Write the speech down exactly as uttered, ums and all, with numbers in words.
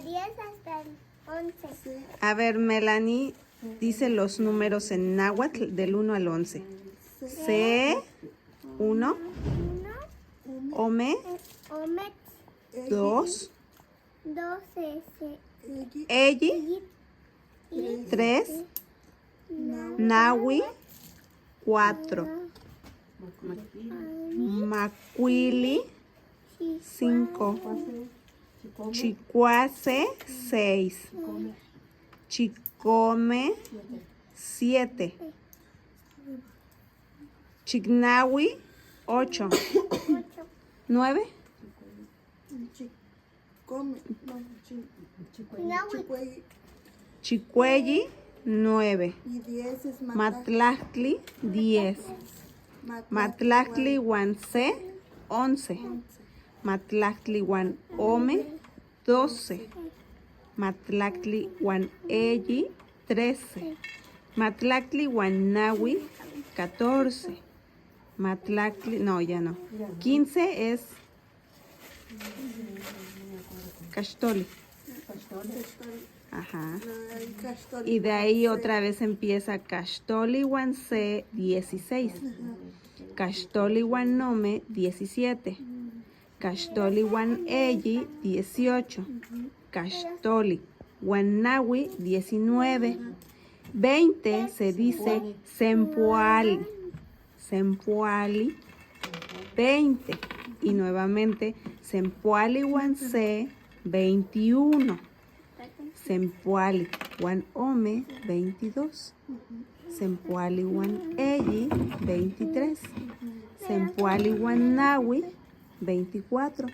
Diez hasta el once. A ver, Melanie dice los números en náhuatl del uno al once. Se, uno. Uno. Ome, ome, dos. Dos, ese. Eyi, tres. Nawi, cuatro. Makwili, cinco. Chikwase, seis. Chikome, siete. Chiknawi, ocho. Nueve. Come, no, chi-, Chikweyi, nueve. Matlaktli, diez. Matlaktli wan se, once. Matlaktli wan ome, doce. Matlaktli wan eyi, trece. Matlaktli wan nawi, catorce. Matlaktli, no, ya no. Quince es Kashtoli. Ajá. Y de ahí otra vez empieza Kashtoli wan se, dieciséis. Kashtoli wan nome, diecisiete. Kashtoli wan eyi, dieciocho. Kashtoli wan nawi, diecinueve. Veinte se dice sempwali. Sempwali, veinte. Y nuevamente, sempwali wan se, veintiuno. Sempwali wan ome, veintidós. Sempwali wan eyi, veintitrés. Sempwali wan nawi, veinticuatro.